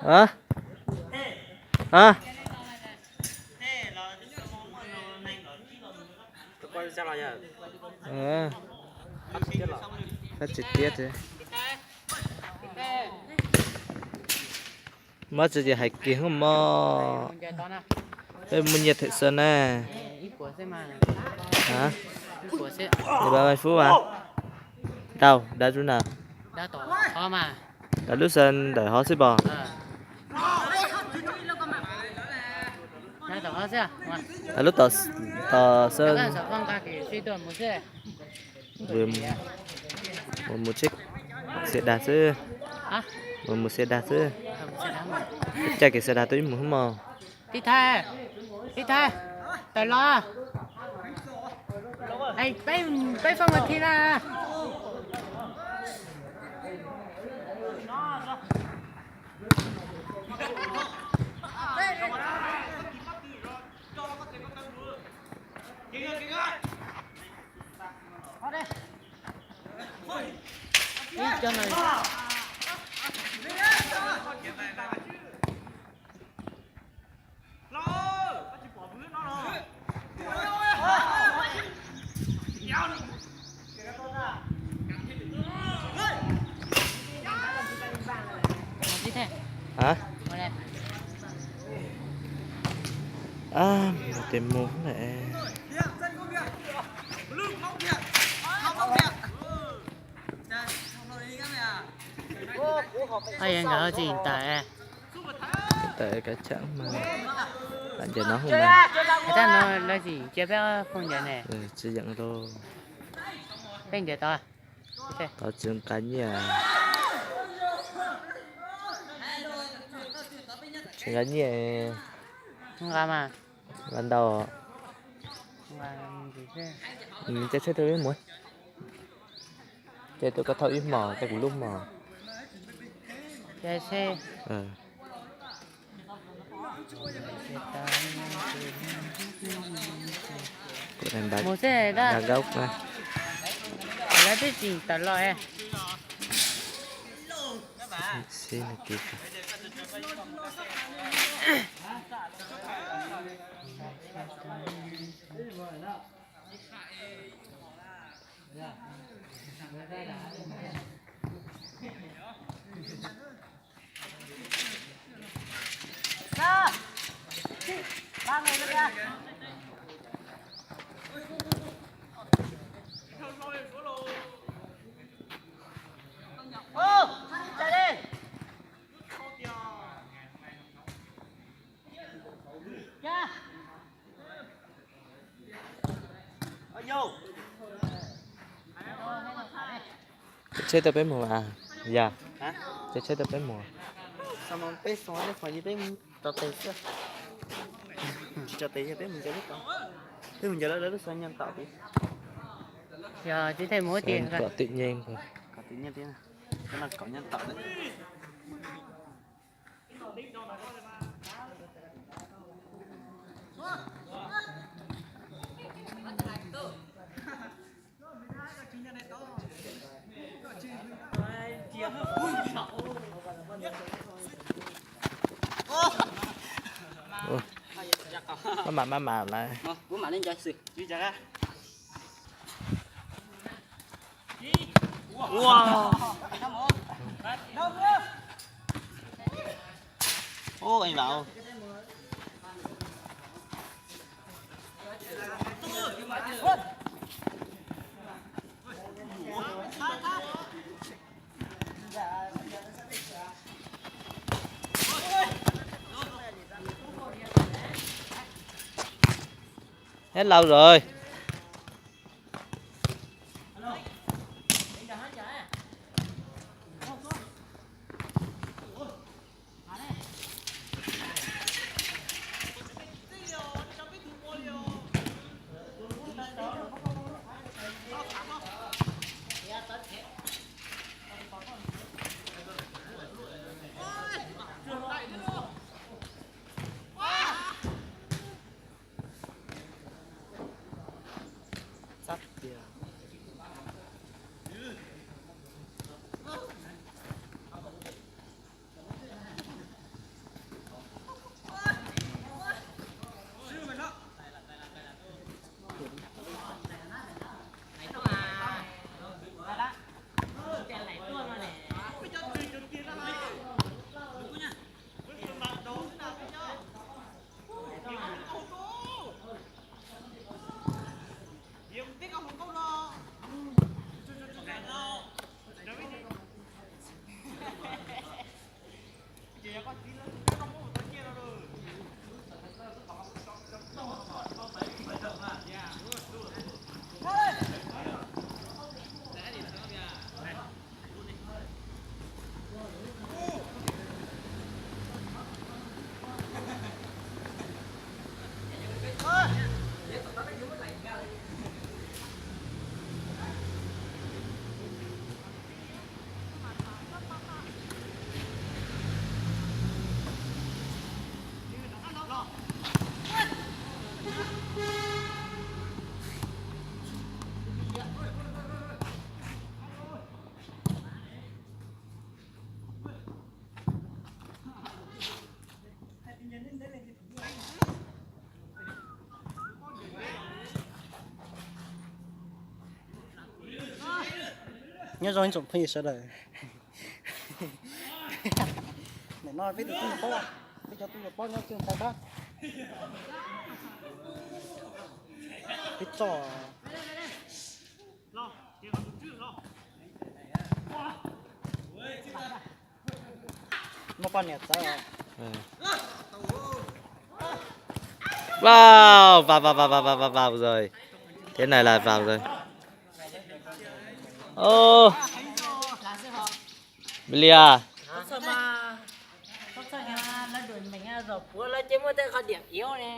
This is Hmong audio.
Hả? Hả? Phát trực tiếp thế. Muab tsis hais kiag hub mos. Peb muaj nyiaj them xwb na. Hả? Mười ba phút à? Đâu? Đã rút nào? Đã lub sân đẩy họ xếp bò. Đã lub tờ, tờ sân. Mus, mus check xe đạp xwb. Mus, mus xe đạp xwb. Caij kiag xe đạp tuaj ib mus hub mos. Tij Thaj, Tij Thaj, tawm los. Peb, peb faj ma thi na. Ib co no. Hả? Ab, mus tes mus na. Ab, nkawd tsis tawm. Tawm kav tsam mas lam ncaws no hub mas. Tab no lawv tsis cia peb phooj ywg ne. Tsis yeem rau. Peb ncaws tod. Tod tsis nqa nyiaj. Tsis nqa nyiaj. Nqa mas. Nqa ntau. Caij tsheb tuaj ib hmos. Caij tuaj koj thauj ib hmos, caij kuv lub hmos. Mus xwb, lawv twb tsis tawm los. Caij tsheb tuaj peb mus a, yog? Caij tsheb tuaj peb mus. Peb xoo nej qhov yog peb mus tso tes xwb. Tsis tso tes yog peb mus ncaws lub tod. Peb mus ncaws lawv lub xov nyob tom tid. Yog tib theej mus ib tiag kom twm nyeej, kom twm nyeej tiag. Cov no kom nyob tom lawm. Maj mam, maj mam lawm. Hết lâu rồi. Nyob zoo ib tsoom phooj ywg sawv daws. Nim no peb tus tub paub, peb cov tub paub nyob twg ntawd. Peb txoj. Muaj poj niam txawv. Vào, vào, vào, vào, vào, vào, vào, vào rồi. Thế này là vào rồi. Ô, Melia. Lawv duam meem zom puav lawv ces muaj tej qhov điểm yếu ne.